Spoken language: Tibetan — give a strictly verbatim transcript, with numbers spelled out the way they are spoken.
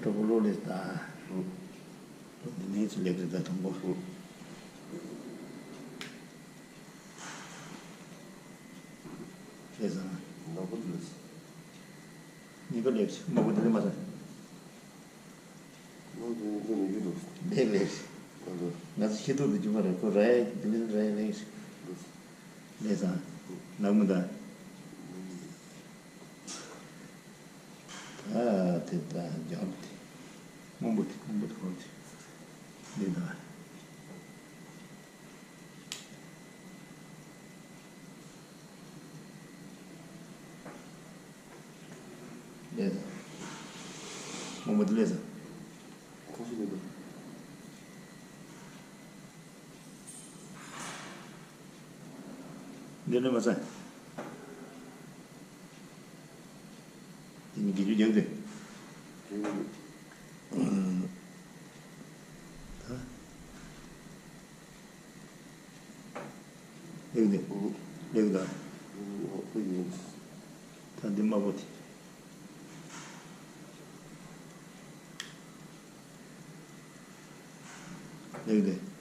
གྲོགས་པོ་བློ་ལེགས་དང་། འདི་ནས་ཚུར་ལེགས་རེད་ད་དང་པོ། ལེགས་སོང་། ནག་པོ་འདུག་གཉིས་ཀ་ལེགས་སོང་། དམར་པོ་འདི་ལས་མ་སོང་། ནག་པོ་འདི་ལས་མི་འགྱུར་འདུག་ལེགས་ལེགས། ང་ཚོ་ཤེས་ཐུབ་ཏུ་འཇུག་མ་རེད་ཁོ་ར་ཡ་འདི་ལས་ར་ཡ་ལེགས། ལེགས་སོང་། ནག་མོ་ད། ད་དེ་ད་འཇམ་དེ། སྔོན་པོ་དེ་སྔོན་པོ་དེ་ཧོར་དེ། འདི་ད། ལས་ད། སྔོན་པོ་དེ་ལས་ད། ཁོ་སུ་ལས་ད། འདི་ནས་མ་ཚད། དེ་ནི་དགེ་ལུགས་རྒྱག་དེ། ལེགས་དེ། ལེགས་དེ། ད་འདི་དམར་པོ་དེ། ལེགས་དེ།